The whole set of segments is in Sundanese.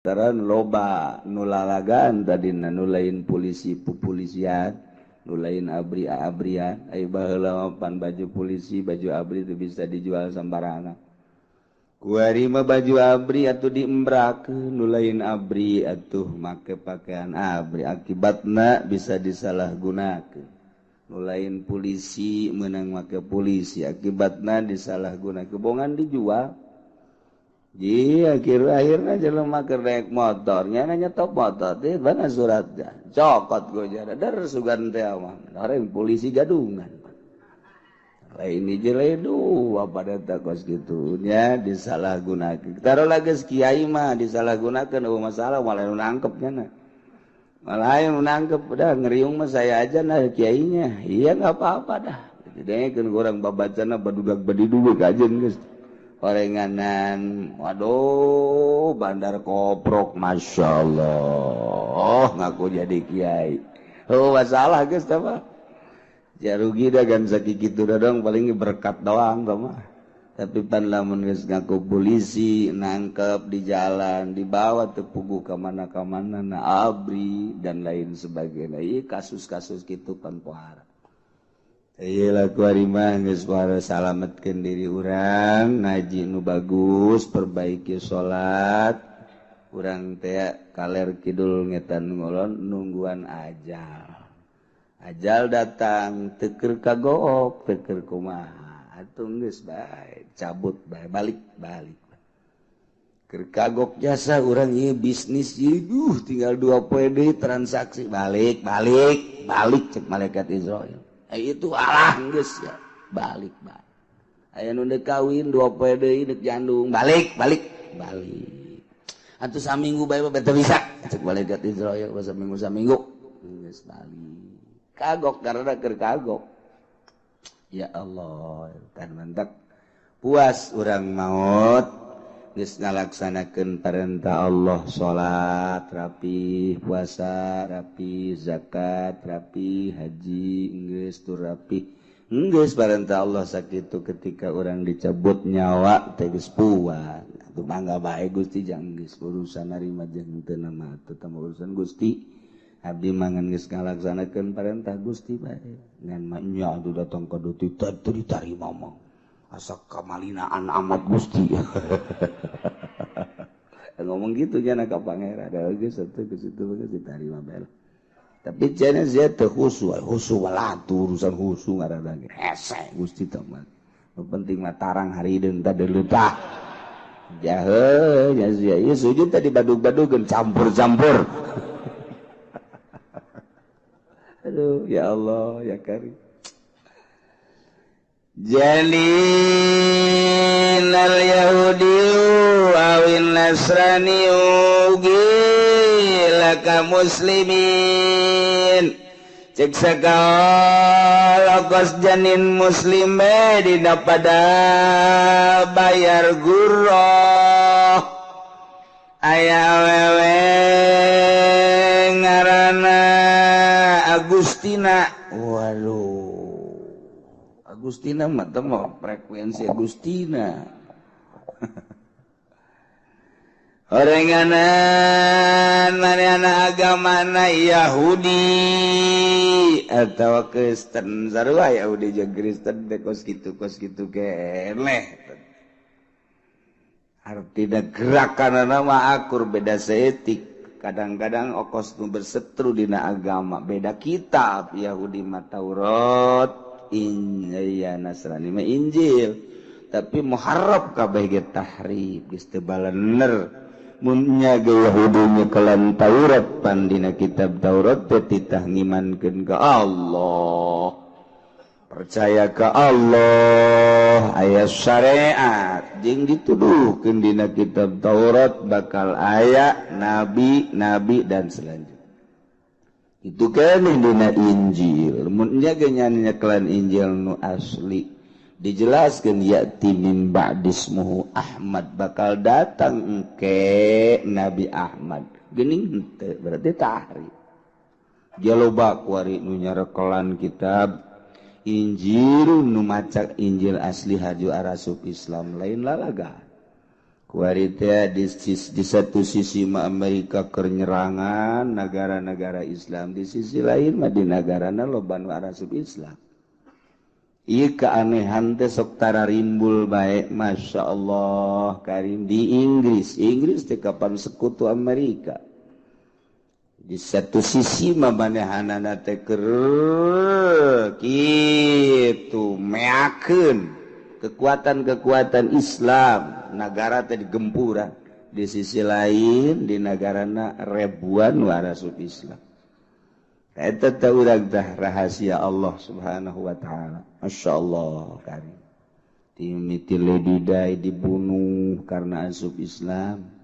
Lantaran loba nu lalagan tadina nu lain polisi pupolisian, nu lain abri abrian. Ai baheula mah pan baju polisi, baju abri itu bisa dijual sembarangan. Kuari mah baju abri atuh diembrakeun, nu lain abri atuh make pakaian abri, akibatna bisa disalahgunakeun. Nu lain polisi meunang make polisi, akibatna disalahgunakeun, bongan dijual. Iya, akhir-akhirnya jelema keur naik motornya nanya top motor teh mana suratnya, cokot gue jara dar sugan teh mah orang polisi gadungan. Lain hiji lain dua pada takos gitu nya disalahgunakeun. Taruh lagi kiai mah disalahgunakeun eueuh masalah malah nu nangkep nya na. Malah nu nangkep udah ngeriung mah saya aja nah kiainya. Iya enggak apa-apa dah. Didengekeun urang babacana badudak badidug kajen geus. Orenganan, waduh, bandar koprok, masya Allah, ngaku jadi kiai. Oh, masalah guys, apa? Jarugi dagang sakitu dong, paling berkat doang, mah. Tapi pan lamun geus ngaku polisi, nangkep di jalan, dibawa teu puguh ka mana-kamana, na abri dan lain sebagainya. Ieu kasus-kasus kitu pan pohara. Iyalah kuari mah geus poho salametkeun diri urang, ngaji nu bagus, perbaiki salat. Urang teh kaler kidul ngetan ngolon nungguan ajal. Ajal datang teu keur kagook, teu keur kumaha. Atuh geus bae, cabut bae, balik balik. Keur kagok jasa urang ieu bisnis ieu, duh tinggal 2 poe deui transaksi, balik balik balik cek malaikat Israil. Itu alah geus ya, balik balik. Aya nu deuk kawin 2 poe deui deuk jandung, balik balik balik. Atuh saminggu bae mah teu bisa cek malaikat Israil, saminggu saminggu geus balik. Kagok karena keur kagok. Ya Allah, kan mantak puas urang maot geus ngalaksanakeun perintah Allah, salat rapi, puasa rapi, zakat rapi, haji geus tur rapi. Geus perintah Allah sakitu ketika urang dicabut nyawa teh geus puas. Atuh mangga bae Gusti jang geus urusan narima jeung teu nama atuh tah urusan Gusti. Abdi mangan geus ngalaksanakeun perintah Gusti bae. Ngan mah nya atuh datang ka ditu teu ditarima mah. Asa kamalinaan amat Gusti. Ngomong gitu nya ka pangeran da geus atuh geus itu geus ditarima bae. Tapi cenah sia teu khusu, khusu walatu urusan khusu ngaranna ge. Hese Gusti teh mah. Nu penting mah tarang harideung teh deuleuh. Jahe nya sia ieu sujud teh dibadug-badugeun campur-campur. Aduh ya Allah ya Karim. Jalinal Yahudi awin Nasrani gila ka muslimin. Cek sakala kos janin muslim dina pada bayar gurah. Aya awewe ngaranna Agustina. Waduh, Agustina mah teh mah frekuensi Agustina. Orenganan manehna agamana Yahudi atawa Kristen, sarua Yahudi jeung Kristen teh kos kitu keneh. Artina gerakanana mah akur beda seetik. Kadang-kadang okos nu bersetru dina agama beda kitab. Yahudi mah Taurat, Injil, Nasrani mah Injil. Tapi muharraf kabeh ge tahrif geus teu balener. Mun nya ge Yahudi nyekelan Taurat pan dina kitab Taurat teh titah ngimankeun ka Allah, percaya ka Allah, aya syariat jeung dituduhkeun dina kitab Taurat bakal aya nabi-nabi dan selanjutnya. Itu kan dina Injil. Mun nya ge nyekelan Injil nu asli dijelaskan ya'ti min ba'dismuhu Ahmad, bakal datang engke Nabi Ahmad. Geuning henteu berarti tahrif. Dia loba kuari nu nyarekelan kitab Injil nu maca Injil asli haju arasup Islam lain lalaga. Kuari teh di satu sisi mah Amerika keur nyerangan negara-negara Islam, di sisi lain mah di negarana loba nu arasup Islam. Ieu keanehan teh sok tararimbul bae, Masya Allah karim. Di Inggris, Inggris teh kapan sekutu Amerika. Di satu sisi mah manehanana teh keur kitu meakeun kekuatan-kekuatan Islam, negara teh digempuran. Di sisi lain di negarana ribuan nu arasup Islam. Eta teh urang teh rahasia Allah Subhanahu wa taala. Masya Allah karim. Timiti Lady Di dibunuh karena asup Islam.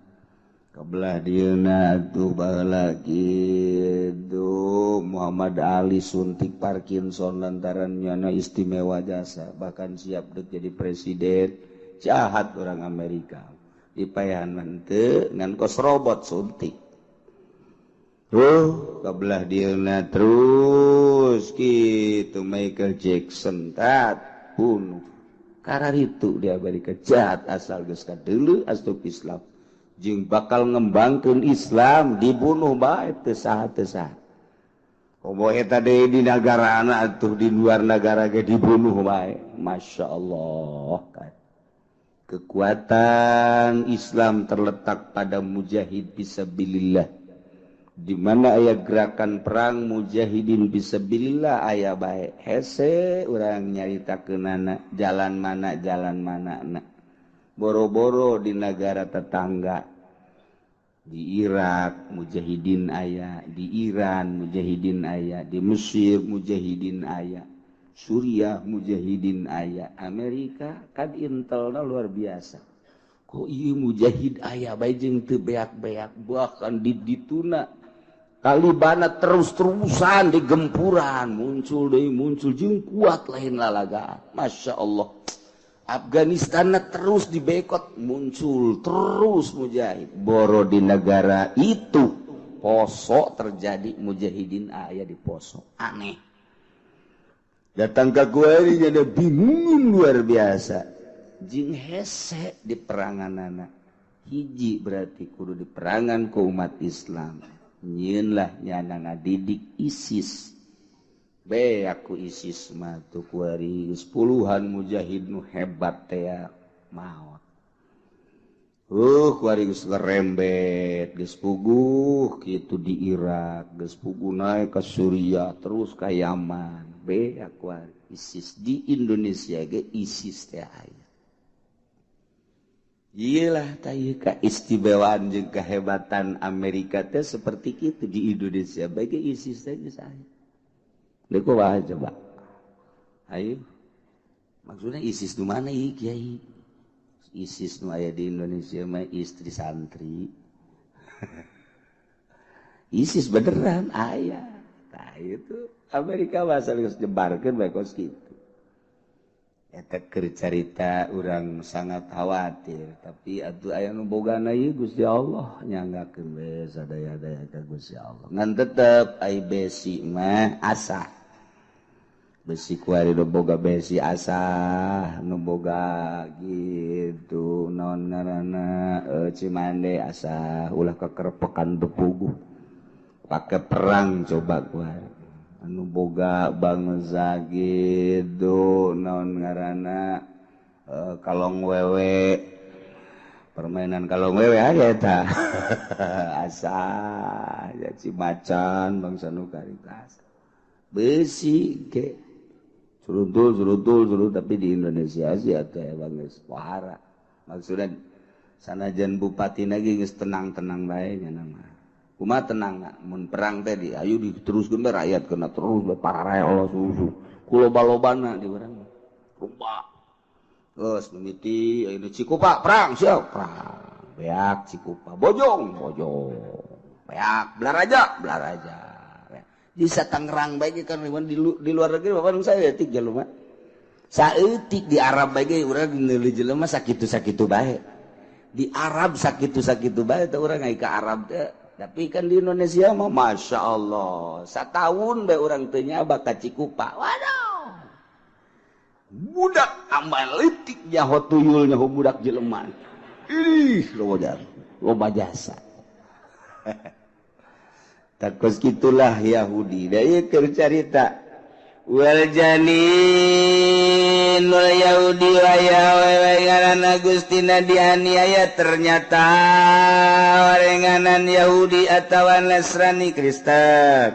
Kebelah dieuna atuh baheula kitu Muhammad Ali suntik Parkinson lantaran nyana istimewa jasa, bahkan siap dek jadi presiden. Jahat orang Amerika. Dipayahan mah teu ngan kos robot suntik. Tuh kebelah dieuna terus kitu Michael Jackson tat bunuh. Kararitu di Amerika jahat asal geus kadeuleu asup Islam. Jeung bakal ngembangkeun Islam dibunuh bae teu saha teu saha. Komo eta deui di nagarana atuh di luar nagara ge dibunuh bae. Masya Allah. Kekuatan Islam terletak pada mujahid fisabilillah. Di mana aya gerakan perang mujahidin fisabilillah aya bae. Hese urang nyaritakeunana jalan mana na. Boro-boro di negara tetangga. Di Irak mujahidin aya, di Iran mujahidin aya, di Mesir mujahidin aya, Suriah mujahidin aya, Amerika kan intelna luar biasa. Kok ieu mujahid aya bae jeung teu beak-beak, bahkan di dituna Talibana terus-terusan di gempuran muncul deui muncul jeung kuat lain lalagaan. Masya Allah. Afghanistan terus dibekot muncul terus mujahid. Boro di negara itu Poso terjadi mujahidin aya di Poso. Aneh. Datang ke gue ini jadi bingung luar biasa. Jeung hese di peranganana. Hiji berarti kudu di perangan ke umat Islam. Nyieun lah nyana ngadidik ISIS. Be aku ISIS mah tuh kuari geus puluhan mujahid nu hebat teh maot. Kuari geus ngerembet, geus puguh kitu di Irak, geus puguh naik ke Suriah terus ka Yaman. Be aku ISIS di Indonesia ge ISIS teh aya. Iyalah tah keistimewaan jeung kehebatan Amerika teh seperti kitu di Indonesia bae ge ISIS teh geus aya. Deuk kumaha coba? Ayo. Maksudnya ISIS nu mana ieu kiai? ISIS nu aya di Indonesia mah istri santri. ISIS beneran aya. Tah itu Amerika mah geus nyebarkeun bae kos kitu. Eta keur carita urang sangat khawatir, tapi atuh aya nu bogana ieu Gusti Allah nyanggakeun we sadaya-daya ka Gusti Allah. Ngan tetep ai besi mah asah. Besi kuari nu boga besi asah, nu boga gitu naon ngaranna Cimande asah, ulah kekerpekan bepuguh. Pake perang coba kuari. Anu boga bangsa gitu naon ngaranna kalong wewe, permainan kalong wewe aja eta. Asah ya cimacan bangsa nu karitas. Besi ge suruntul suruntul suruntul, tapi di Indonesia sih atuh emang geus pohara. Maksudna sanajan bupati lagi geus tenang-tenang bae nya mah. Kumaha tenang mun perang teh di ayo diteruskeun bae rakyat kena terus bae pararae Allah susu. Ku loba-lobana di urang. Rupa. Geus mimiti ayeuna Cikupa perang siap perang. Beak Cikupa bojong bojong. Beak Balaraja Balaraja. Di Tangerang bae ge kan di luar negeri bapak saya etik jelema. Saeutik di Arab bae ge urang meuli jelema sakitu-sakitu bae. Di Arab sakitu-sakitu bae teh urang ai ka Arab teh. Tapi kan di Indonesia mah Masya Allah satahun bae urang teu nyaba ka Cikupa. Waduh. Budak amal leutik nyaho tuyul nyaho budak jelema. Ih, loba jasa. Takos gitulah Yahudi. Da ieu keur carita. Wal janinul Yahudi wa awewe ngaranna Gustina dianiaya ternyata warenganan Yahudi atawa Nasrani Kristen.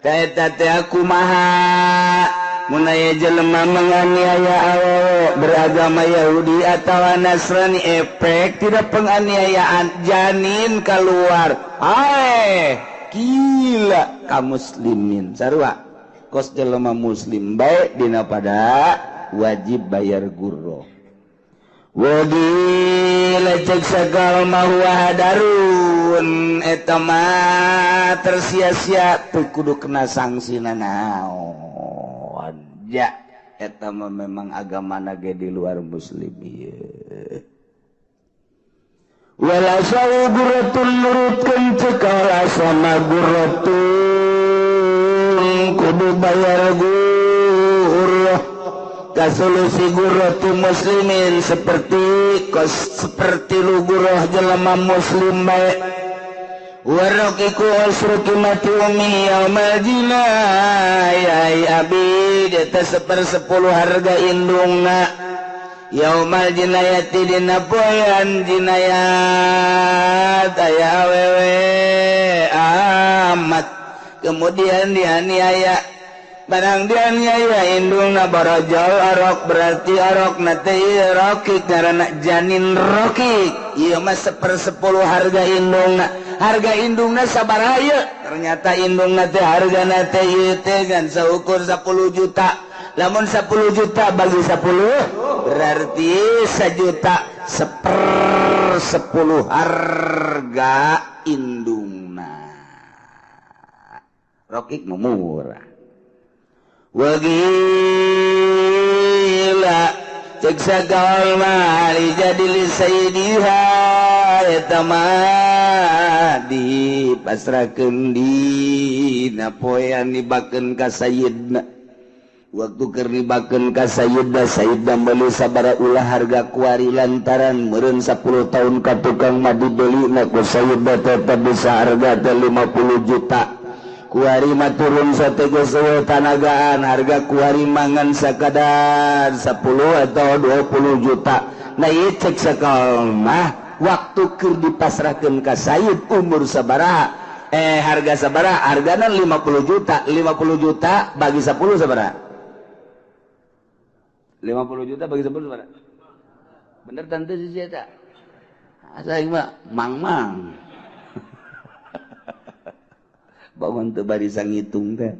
Ka eta teh kumaha mun aya jelema menganiaya awewe beragama Yahudi atawa Nasrani efek tidak penganiayaan janin keluar. Ae gila ka muslimin sarua kos jelema muslim bae dina pada wajib bayar gurro. Wagila cek sagala huwa hadarun eta mah tersia-sia teu kudu kena sanksi naon. Ja eta mah memang agamana ge di luar muslim ieu. Wala sawu gurratun nurutkeun cek sama gurratun kudu bayar gurrah kasolusi gurratu muslimin seperti seperti lu gurrah jelema muslim bae. Waraqiku asru qimati ummi yaumal jinayai abid eta 1/10 harga indungna yaumal jinayati dina poean jinayat aya awewe amat kemudian dianiaya barang dianiaya indungna barojol arok berarti arok na teh rokik karena janin rokik ieu mah 1/10 harga indungna. Harga indungna sabaraha ieu? Ternyata indungna teh hargana teh ieu teh ngan saukur 10 juta. Lamun 10 juta bagi 10 berarti 1 juta 1/10 harga indungna. Rokik murah. Wagila cek sagala mah jadi li sayyidiha eta mah dipasrahkeun dina poean dibakeun ka sayyidna. Waktu keur dibakeun ka sayyidna, sayyidna meuli sabaraha ulah harga kuari lantaran meureun 10 tahun ka tukang mah dibelina ku sayyidna tetep bisa harga teh 50 juta. Kuari mah turun sateges tanagaan harga kuari mangan sakadar 10 atau 20 juta. Nah ieu cek sakal mah waktu keur dipasrahkeun ka sayyid umur sabaraha harga sabaraha hargana 50 juta. 50 juta bagi 10 sabaraha? 50 juta bagi 10 sabaraha? Bener tante sih eta. Asa ieu mah mang-mang. Bangun teu bisa ngitung teh.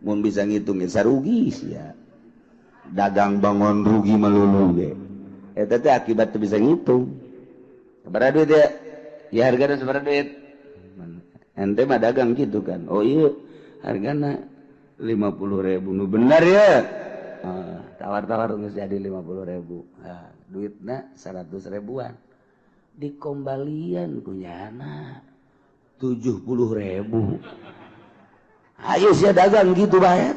Mun bisa ngitung ya sarugi sia. Dagang bangun rugi melulu ge. Eta teh akibat teu bisa ngitung. Sabaraha duit ya? Ya hargana sabaraha duit? Ente mah dagang gitu kan. Oh iya, hargana 50.000. Nu bener ya. Tawar-tawar geus jadi 50.000. Nah, duitna 100 ribuan. Dikombalian ku nyana 70.000. Ayo sia dagang gitu bayar.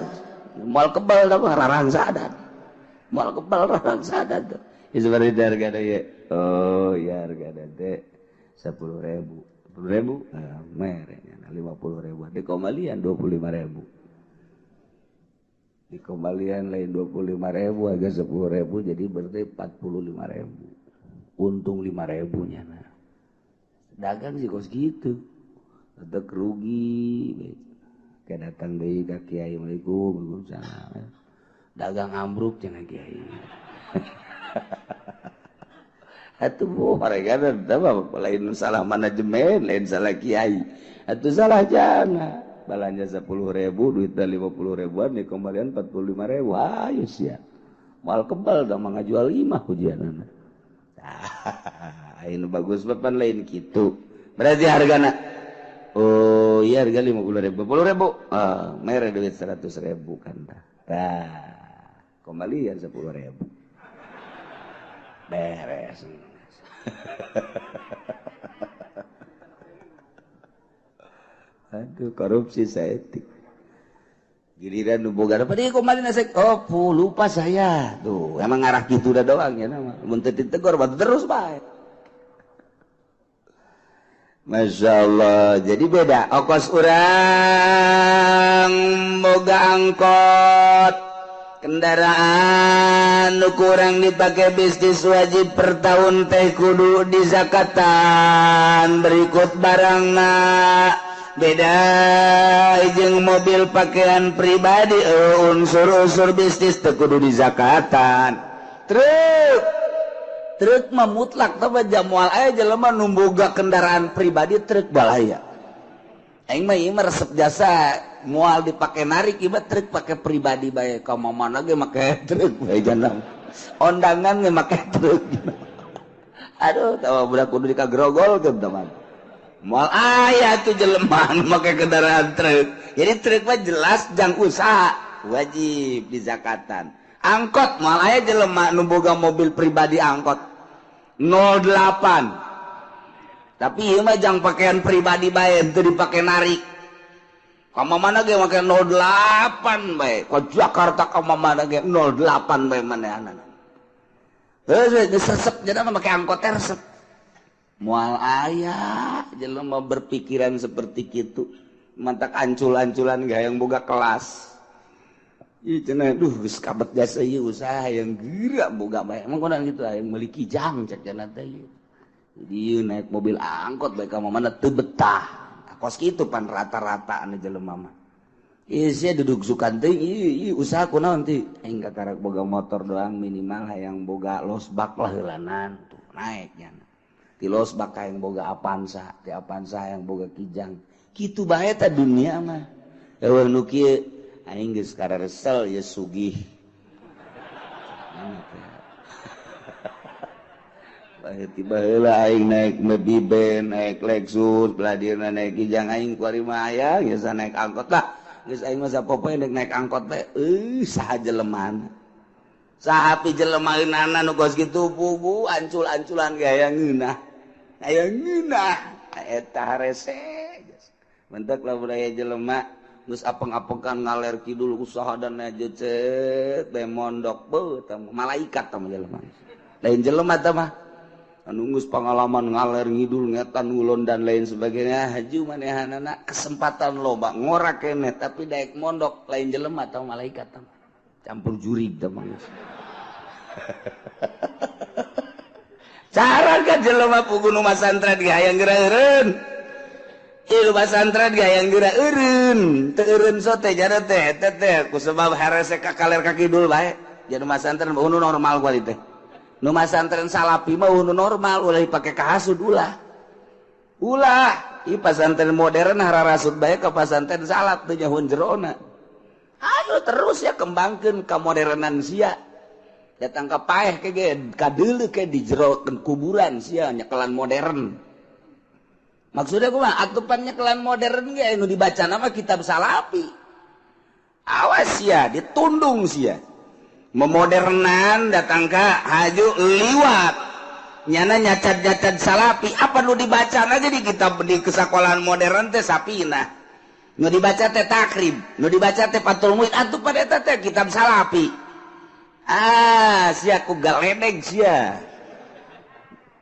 Moal kebal da mah rarangsadan. Moal kebal rarangsadan tuh. Ya seperti harga ieu. Oh ya harga teh 10.000. 10.000 mere nya 50.000. Dikombalian 25.000. Dikombalian lain 25.000 harga 10.000 jadi berarti 45.000. Untung 5.000 nya. Nah. Dagang sih kos gitu. Tetep rugi. Kayak datang deui ka kiai, Assalamualaikum, waalaikumsalam. Dagang ambruk cenah kiai. Atuh bu mereka lain salah manajemen, lain salah kiai. Atuh salah jana. Balanja 10.000, duitnya 50 ribuan, dikembalian 45.000. Ayo sia. Moal kebal dah mah ngajual 5 hujanana. Tah, ini bagus bapan lain gitu. Berarti hargana oh iya harga 50.000, 50.000. Ah, mere duit 100.000 kan dah. Tah, kembalian 10.000. Beres. Aduh, korupsi saeutik. Giliran nu boga dapat ieu kembali nasek. Oh, lupa saya. Tuh, emang ngarah kitu da doang ya nama. Mun teu ditegor batu terus bae. Masya Allah, jadi beda. Okos urang boga angkot, kendaraan nu kurang dipakai bisnis wajib per tahun teh kudu dizakatan berikut barangna. Beda jeung mobil pakaian pribadi, unsur-unsur bisnis teu kudu dizakatan. Truk truk mah mutlak, tapi moal aya jelema nu boga kendaraan pribadi truk balaya. Aing mah ieu mah resep jasa moal dipake narik ieu mah truk pake pribadi bae, ka mana ge make truk bae, jangan ondangan ge make truk. Aduh, tawa budak kudu dikagrogol ke teman. Moal aya tuh jelema nu make kendaraan truk. Jadi truk mah jelas jang usaha wajib dizakatan. Angkot moal aya jelema nu boga mobil pribadi angkot 08, tapi ieu mah jang pakaian pribadi bae, teu dipake narik. Ka mana ge make 08 bae, ka Jakarta ka mana ge 08 bae manehanana. Heuh, geus resep jadi mah make angkot teh resep. Moal aya jelema berpikiran seperti kitu, mantak ancul-anculan gaya yang boga kelas. Ih cenah, duh geus kabet jasa ieu usaha yang geura boga bae. Emang kunaon kitu aya meuli kijang cek cenah teh ieu. Jadi ieu naik mobil angkot bae ka mana teu betah. Kos kitu pan rata-rata anu jelema mah. Ieu sia duduk sukan teh ieu usaha kunaon teh? Aing katarak boga motor doang, minimal hayang boga losbak lah heulanan tuh naik nya. Ti losbak hayang boga Avanza, ti Avanza hayang boga kijang. Kitu bae teh dunia mah. Eueuh nu kieu aing geus kararesel ya sugih. Tiba heula aing naik mobil ben, naik Lexus, belah dieuna naik kijang, aing kuari mah aya geus naik angkot lah. Geus aing mah sapopoe naik naik angkot teh, euy saha jelemana. Saha pi jelema eunana nu kos kitu pugu ancul-anculan ge aya ngeunah. Aya ngeunah eta harese. Mentek lamun aya jelema geus apeng-apengan ngaler kidul usaha dan cet bae mondok beuh tah malaikat tah jelema. Lain jelema tah mah anu geus pengalaman ngaler ngidul ngetan ngulon dan lain sebagainya, haju manehanana kesempatan loba ngora keneh tapi daek mondok lain jelema tah malaikat tah. Campur jurig tah mah. Cara ka jelema pugu nu masantren ge hayang geura eureun. Ieu pasantren ge hayang geura eureun, teu eureun sote jana teh teh teh ku sebab harese ka kaler ka kidul bae. Jadi masantren mah nu normal kuali teh. Nu masantren salapi mah nu normal, ulah dipake kahasud ulah. Ulah, ieu pasantren modern hararasud bae ka pasantren salaf teu nyahoan jerona. Ayo terus ya kembangkeun ka modernan sia. Datang ka paeh ke ge kadeuleu ke di jero kuburan sia nyekelan modern. Maksudnya kumaha? Atupan nyekelan modern ge nu dibaca nama kitab salapi. Awas sia, ditundung sia. Memodernan datang ka haju liwat. Nyana nyacat-nyacat salapi, apa nu dibaca aja di kitab di kesekolahan modern teh sapina. Nu dibaca teh takrib, nu dibaca teh Fathul Muin, atupan eta teh kitab salapi. Ah, sia ku galedeg sia.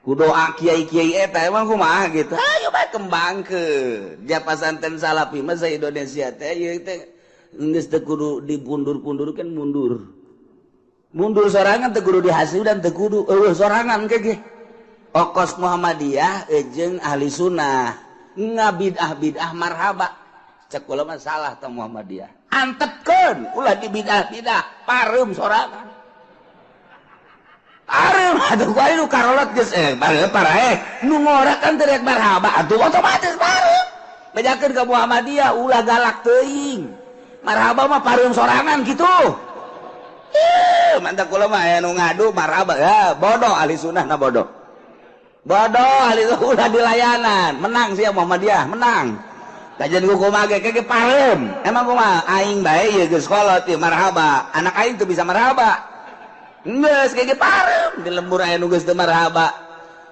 Ku doa kiai-kiai eta emang kumaha gitu. Ayo bae kembangkeun. Dia pasantren salapi mah sa Indonesia teh ieu teh geus teu kudu dipundur-pundurkeun mundur. Mundur sorangan teu kudu dihasil dan teu kudu eueuh sorangan ke ge. Okos Muhammadiyah jeung ahli sunnah ngabid'ah-bid'ah marhaba. Cek kula mah salah teh Muhammadiyah. Antepkeun ulah dibid'ah-bid'ah pareum sorangan. Pareum atuh ku aing nu karolot geus paraeh nu ngora kan teu rek marhaba atuh otomatis pareum. Bejakeun ka Muhammadiyah ulah galak teuing. Marhaba mah pareum sorangan kitu. Mantap kula mah aya nu ngadu marhaba ya bodoh ahli sunnah na bodoh. Bodoh ahli ulah dilayanan, menang sia Muhammadiyah, menang. Kajian ku kumaha ge ge pareum. Emang kumaha aing bae ieu geus kolot ieu marhaba. Anak aing teu bisa marhaba. Geus ge pareum di lembur aya nu geus teu marhaba.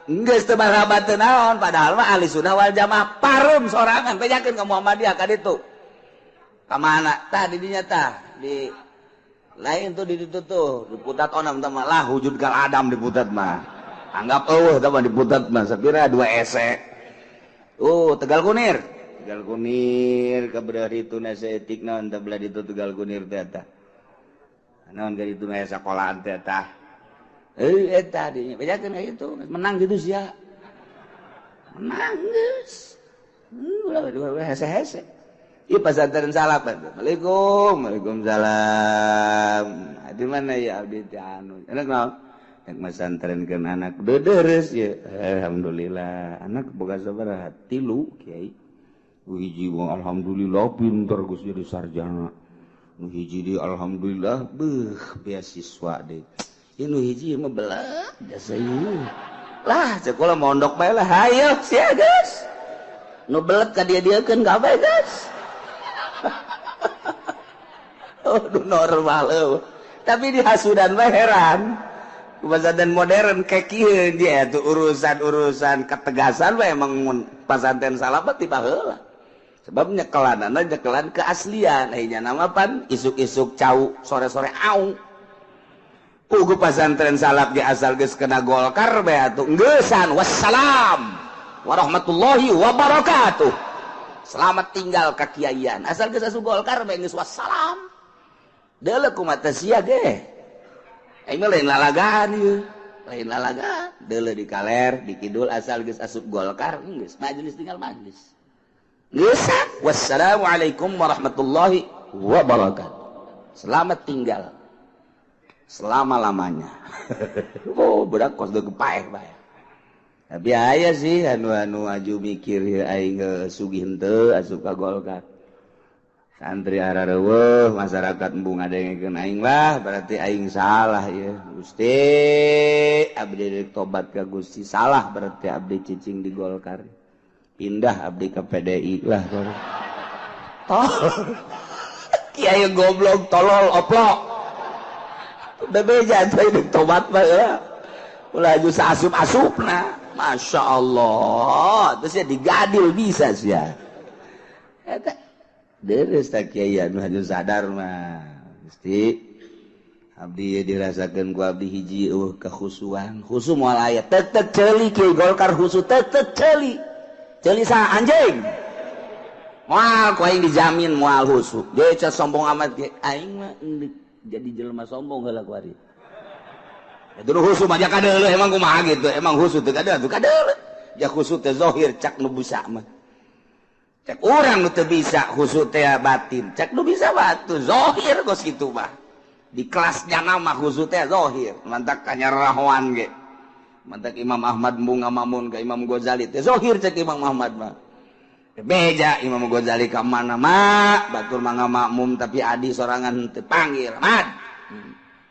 Geus teu marhaba teu naon padahal mah ahli sunnah wal jamaah pareum sorangan bejakeun ka Muhammadiyah ka ditu. Ka mana? Tah di dinya tah di lain tuh di ditu tuh diputat onam tah mah lah wujud gal adam diputat mah. Anggap eueuh tah mah diputat mah sapira 2 ese. Oh, Tegal Kunir. Tegal Kunir kabelah itu saeutik naon teh belah ditu Tegal Kunir teh eta. Naon ka ditu aya sakolahan teh eta. Eta dinya bejakeun ka itu menang gitu sia. Menang geus. Ulah hese-hese. Ieu pasantren salaf. Assalamualaikum. Waalaikumsalam. Di mana ya abdi teh anu? Enak naon? Rek masantrenkeun anak dedereus ya. Alhamdulillah. Anak boga sabaraha? Tilu kiai. Nu hiji mah alhamdulillah pinter geus jadi sarjana. Nu hiji deui alhamdulillah beuh beasiswa deui. Ieu nu hiji mah belah jasa ieu. Lah cek kula mondok bae lah. Hayo sia geus. Nu belet ka dia-dieukeun kabeh geus. Oh, normal eueuh. Tapi di hasudan mah heran. Pesantren modern kayak kieu dia tuh urusan-urusan ketegasan mah emang pesantren salaf mah tiba heula. Sebab nyekelanana nyekelan keaslian, ayeuna nama pan isuk-isuk cau, sore-sore au. Pugu pesantren salaf ge asal geus kena Golkar bae atuh ngeusan wassalam warahmatullahi wabarakatuh. Selamat tinggal kakiaian. Asal geus asup Golkar bae geus wassalam. Deuleu kumaha sia ge. Aing mah lain lalagaan ieu. Lain lalagaan. Deuleu di kaler, di kidul asal geus asup Golkar geus majelis tinggal majelis. Geus wassalamualaikum warahmatullahi wabarakatuh. Selamat tinggal selama-lamanya. Oh, budak kos deuk paeh bae. Tapi aya sih anu-anu aju mikir aing sugih henteu asup ka Golkar. Santri arareuweuh masyarakat embung ngadengekeun aing lah berarti aing salah ya. Gusti abdi tobat ka Gusti salah berarti abdi cicing di Golkar. Pindah abdi ke PDI lah. Tol. Kiai goblok tolol oplok. Bebeja teh tobat mah ya. Ulah aju saasup-asupna. Masya Allah. Terus ya digadil bisa sia. Eta deres tak kiai anu haju sadar mah. Gusti abdi dirasakeun ku abdi hiji eueuh kekhusuan. Khusu moal aya tek-tek ceuli kiai Golkar khusu tek-tek ceuli. Ceuli sa anjing. Moal ku aing dijamin moal khusu. Dia sombong amat ge aing mah jadi jelema sombong heula ku ari. Itu khusu mah kadeuleuh emang kumaha gitu. Emang khusu teu kadeuleuh, kadeuleuh. Ja khusu teh zahir cak nu bisa mah. Cak urang nu teu bisa khusu teh batin. Cak nu bisa batu zahir kos kitu mah. Di kelasnya nama khusu teh zahir. Mantak kanyarahoan ge. Mantak Imam Ahmad embung ngamamun ka Imam Ghazali teh zahir cak Imam Ahmad mah. Beja Imam Ghazali ka mana mah batur mah ngamakmum tapi adi sorangan teu panggil Mad.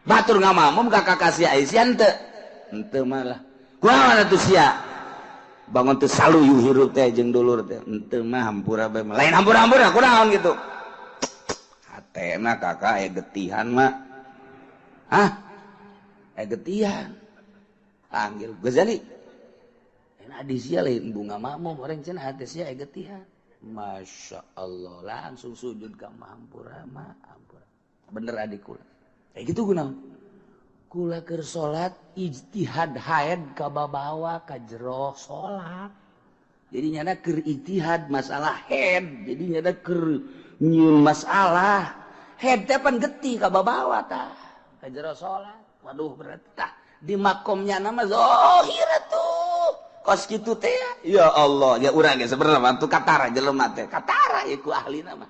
Batur ngamakmum ka kakak sia Aisyah henteu. Henteu malah. Kumaha atuh sia? Bangun teu saluyu hirup teh jeung dulur teh. Henteu mah hampura bae mah. Lain hampura-hampura kunaon gitu. Hatena kakak aya getihan mah. Hah? Aya getihan. Panggil Ghazali. Adi sia lain bunga makmum orang cenah hati sia aya getihan. Masya Allah langsung sujud ka hampura mah hampura. Bener adik kula. Kayak gitu kunaon? Kula keur salat ijtihad haid ka babawa ka jero salat. Jadi nyana keur ijtihad masalah haid, jadi nyana keur nyieun masalah haid teh pan getih ka babawa tah ka jero salat. Waduh berarti tah di makomnya nama zahir atuh. Kos kitu teh ya Allah ya urang ge sebenarnya mah tuh katara jelema teh katara ieu ku ahlina mah.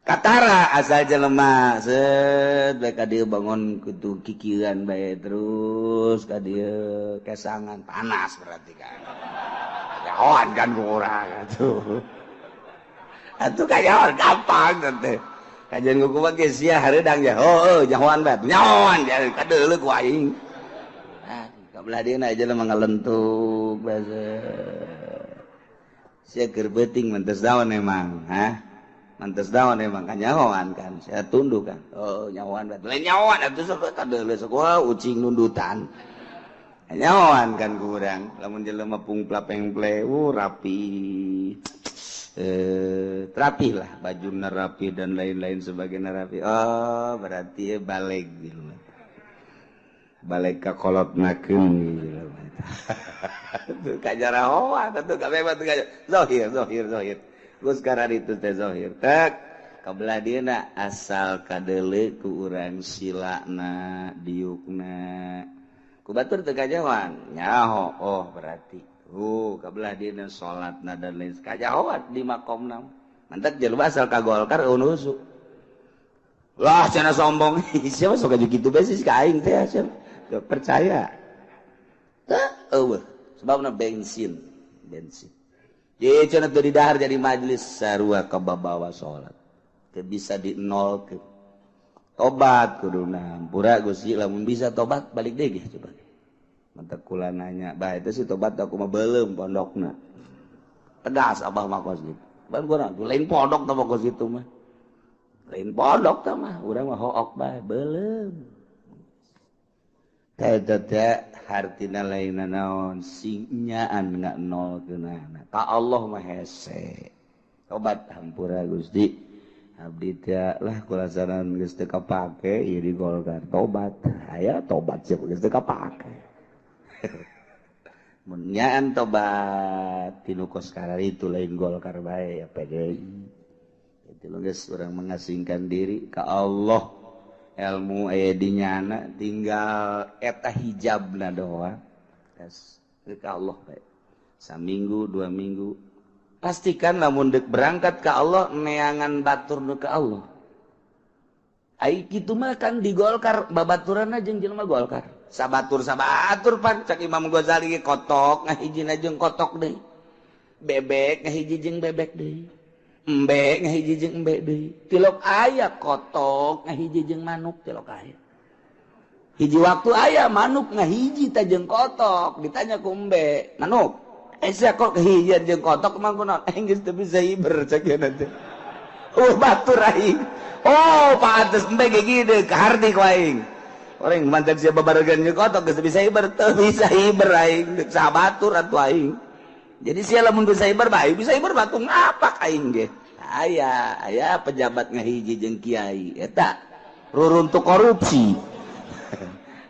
Katara asal jelema set bae ka dieu bangun kutu kikieuan bae terus ka dieu kesangan panas berarti kan. Nyahoan kan ku urang atuh. Atuh kanyahoan gampang teh. Kajian ku kumaha ge sia hareudang ge heueuh nyahoan bae nyahoan kadeuleu ku aing. Ah kabelah dieuna jelema ngalentuk bae. Sia keur beuting mentes daun emang, hah? Mantes daun emang kan nyahoan kan saya tunduk kan oh nyahoan bae lain nyahoan atuh sok kadeuleu sok ucing nundutan nyahoan kan kurang lamun jelema pungpla pengple rapi rapi lah baju rapi dan lain-lain sebagainya rapi oh berarti baleg gitu. Balik ka kolotnakeun kajarahoan atuh kabeh mah zahir zahir zahir. Geus kararitu teh zahir. Tek kabelah dieuna asal kadeuleu ku urang silana diukna. Ku batur teu kajahoan nyaho oh berarti. Kabelah dieuna salatna dan lain kajahoan di makomna. Mantak jelema asal ka Golkar eueuh husuk. Wah cenah sombong. Siapa sok aju kitu bae sih ka aing teh siapa. Teu percaya. Teu eueuh sebabna bensin, bensin. Ye cenah teu didahar jadi majelis sarua kababawa salat. Teu bisa di nolkeun. Tobat kuduna hampura Gusti lamun bisa tobat balik deui ge coba. Mantak kula nanya, bah itu sih tobat aku mah beuleum pondokna. Tegas abah mah kos gitu. Ban gua lain pondok tah kos kitu mah. Lain pondok tah mah, urang mah hook bae beuleum. Teh teh hartina lain naon sing nyaan nganolkeunana. Ka Allah mah hese. Tobat hampura Gusti. Abdi teh lah kulasaran geus teu kapake ieu di Golkar. Tobat. Aya tobat sih geus teu kapake. Mun nyaan tobat tinu kos kararitu lain Golkar bae ya PDI. Itu geus urang mengasingkan diri ka Allah. Ilmu aya di nyana tinggal eta hijabna doang. Geus ka Allah bae. Saminggu, 2 minggu pastikan lamun deuk berangkat ka Allah neangan batur nu ka Allah. Ai kitu mah kan di Golkar babaturanna jeung jelema Golkar. Sabatur sabatur pan cak Imam Ghazali ge kotok ngahijina jeung kotok deui. Bebek ngahiji jeung bebek deui. Embe ngahiji jeung embe deui. Tilok aya kotok ngahiji jeung manuk tilok aya. Hiji waktu aya manuk ngahiji ta jeung kotok ditanya ku embe, manuk sia kok kahijian jeung kotok mah kunaon? Geus teu bisa hiber cak ieu teh. Oh batur aing. Oh pantes embe ge gede kaharti ku aing. Orang mantan siapa baregan jeung kotok geus bisa hiber teu bisa hiber aing deuk sabatur atuh aing. Jadi sia lamun bisa hiber bae bisa hiber batu ngapak aing ge. Aya aya pejabat ngahiji jeung kiai eta ruruntuk korupsi.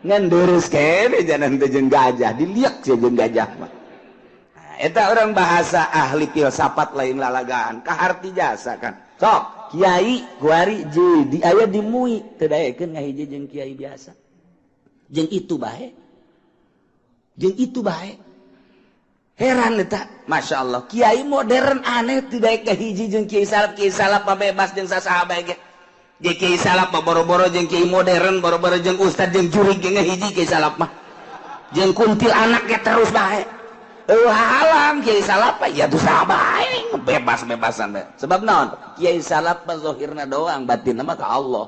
Ngan deres kene janan teh jeung gajah diliak sia jeung gajah mah. Nah, eta orang bahasa ahli filsafat lain lalagaan kaharti jasa kan. Sok kiai kuari jadi aya di MUI teu daekeun ngahiji jeung kiai biasa. Jeung itu bae. Jeung itu bae. Heran eta, Masya Allah. Kiai modern aneh teu daek ngahiji jeung kiai salaf mah bebas jeung sasaha bae ge. Jeung kiai salaf mah boro-boro jeung kiai modern, boro-boro jeung ustad jeung jurig ge ngahiji kiai salaf mah. Jeung kuntil anak ge terus bae. Halang kiai salaf ya tuh saha bae bebas-bebasan bae. Sebab naon? Kiai salaf mah zahirna doang, batinna mah ka Allah.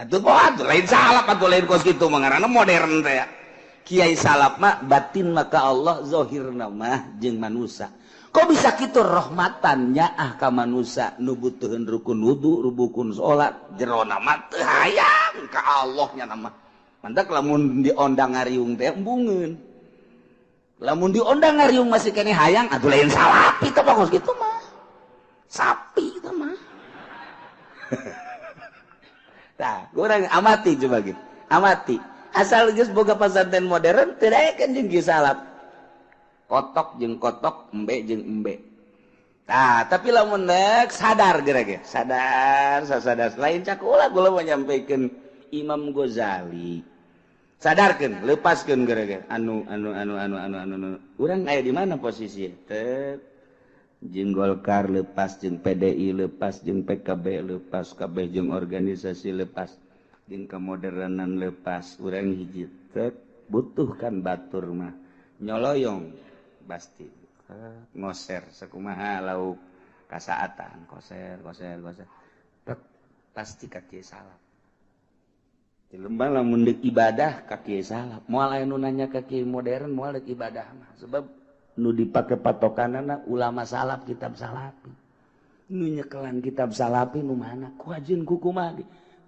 Atuh atuh lain salaf atuh lain kos kitu mah ngaranna modern teh. Kiai salaf mah batin mah ka Allah, zahirna mah jeung manusa. Kok bisa kitu rahmatan nyaah ka manusa nu butuheun rukun wudu, rukun salat, jerona mah teu hayang ka Allah nya mah. Mantak lamun diondang ngariung teh embungeun. Lamun diondang ngariung masih kene hayang atuh lain salapi teh kos kitu mah. Sapi teh mah. Tah, urang amati coba gitu. Amati. Asal geus boga pesantren modern teu daekeun jeung kieu salaf. Kotok jeung kotok, embe jeung embe. Tah, tapi lamun deuk sadar geura ge. Sadar, sadar. Lain cakula kula menyampaikan Imam Ghazali. Sadarkeun, lepaskeun geura ge. Anu anu anu anu anu anu. Urang aya di mana posisi? Teu jeung Golkar lepas, jeung PDI lepas, jeung PKB lepas, kabeh jeung organisasi lepas, jeung kemodernan lepas. Urang hiji teu butuhkan batur mah nyoloyong pasti ngoser sakumaha lauk kasaatan koser koser koser pasti ka kiai salaf. Jelema lamun deuk ibadah ka kiai salaf, moal aya nu nanya ka kiai modern moal deuk ibadah mah sebab nu dipake patokanana ulama salaf kitab salafi. Nu nyekelan kitab salafi nu mana? Ku ajeun ku kumaha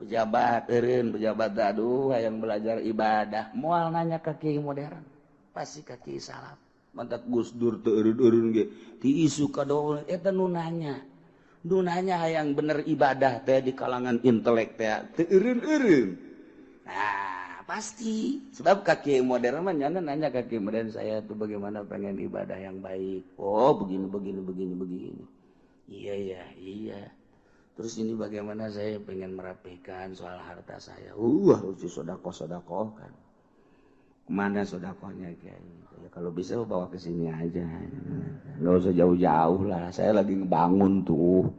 pejabat eureun pejabat aduh hayang belajar ibadah moal nanya ka kiai modern pasti ka kiai salaf. Mantak Gus Dur teu eureun-eureun ge ti isu ka doa eta nu nanya. Nu nanya hayang bener ibadah teh di kalangan intelek teh teu eureun-eureun. Nah, Pasti sebab kaki modern mah nyana nanya kaki modern saya tuh bagaimana pengen ibadah yang baik. Oh begini begini begini begini. Iya ya iya. Terus ini bagaimana saya pengen merapikan soal harta saya. Harus disodakoh-sodakohkan. Kemana sodakohnya kiai? Ya kalau bisa bawa ke sini aja. Nggak usah jauh-jauh lah. Saya lagi ngebangun tuh.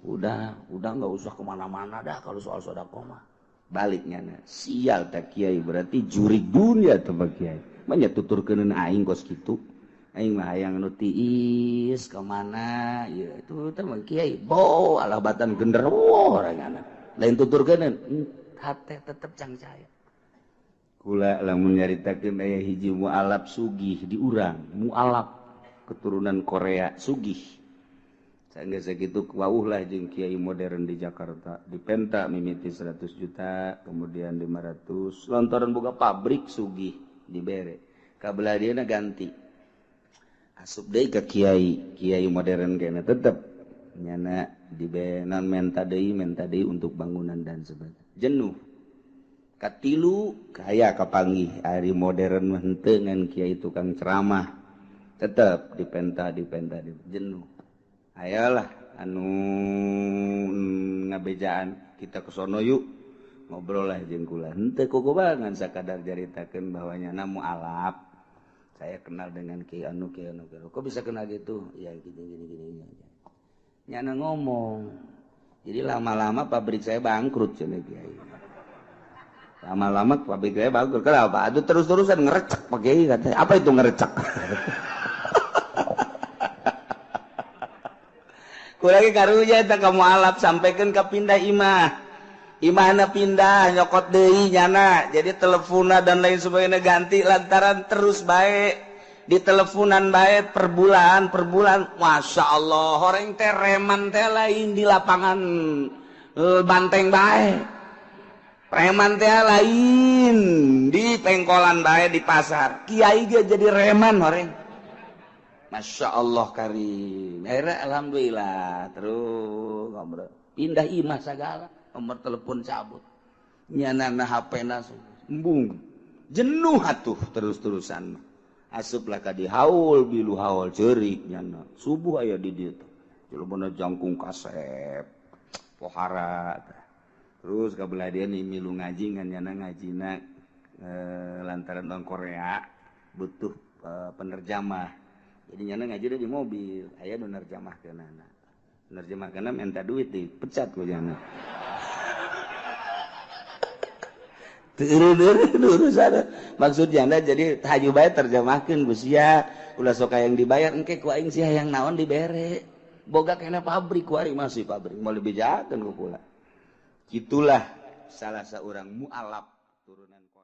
Udah nggak usah kemana-mana dah kalau soal sodakoh mah. Baliknya nah. Sial tak kiai berarti jurig dunia tuh pak kiai. Banyak tuturkeun aing kos kitu. Aing mah hayang nu tiis ka mana ya itu teh mah kiai bo alah batan genderuwo orangna lain tuturkeun hate tetep cangcaya kula lamun nyaritakeun aya hiji mualaf sugih di urang mualaf keturunan Korea sugih sanggeus sakitu wauh lah jeung kiai modern di Jakarta dipenta mimiti 100 juta kemudian 500 lantaran boga pabrik sugih dibere kabelah dieuna ganti asup deui ka kiai kiai modern kena tetep nyana dibenan menta deui untuk bangunan dan sebagainya jenuh katilu kaya kapanggih ari modern mah henteu ngan kiai tukang ceramah tetep dipenta jenuh ayalah anu ngabejaan kita ke sono yuk ngobrol lah jeung kula henteu kukubangan sakadar jaritakeun bahwa nyana mualaf. Saya kenal dengan Ki Anu, Ki Anu, Ki Anu. Kok bisa kenal gitu? Ya gini, gini, gini. Nyana ngomong. Jadi lama-lama pabrik saya bangkrut. Cina Kiai. Lama-lama pabrik saya bangkrut. Kenapa? Aduh terus-terusan ngerecek Pak Kiai katanya. Apa itu ngerecek? Kurangnya karunya eta kamu alap sampaikan ke pindah imah. Imahna pindah nyokot deui nyana jadi telefona dan lain sebagainya ganti lantaran terus baik di teleponan baik per bulan Masya Allah orang teh reman teh lain di lapangan banteng baik preman teh lain di pengkolan baik di pasar kiai ge jadi reman orang Masya Allah karim akhirnya alhamdulillah terus ngobrol pindah imah segala nomor telepon cabut nyanana HP na embung jenuh atuh terus-terusan asuplah ka di haul bilu haul ceurik nyana subuh aya di dieu jelema jangkung kasep pohara terus ka belah dieu milu ngaji ngan nyana ngajina lantaran orang Korea butuh penerjemah jadi nyana ngaji di mobil aya nu nerjemahkeunana nerjemahkeunana minta duit dipecat ku nyana. Maksudnya jadi haju bae terjemahkeun ku sia ulah sok hayang dibayar engke ku aing sia hayang naon dibere boga kena pabrik ku aing masih pabrik moal dibejakeun ku kula. Itulah salah seorang mualaf turunan Korea.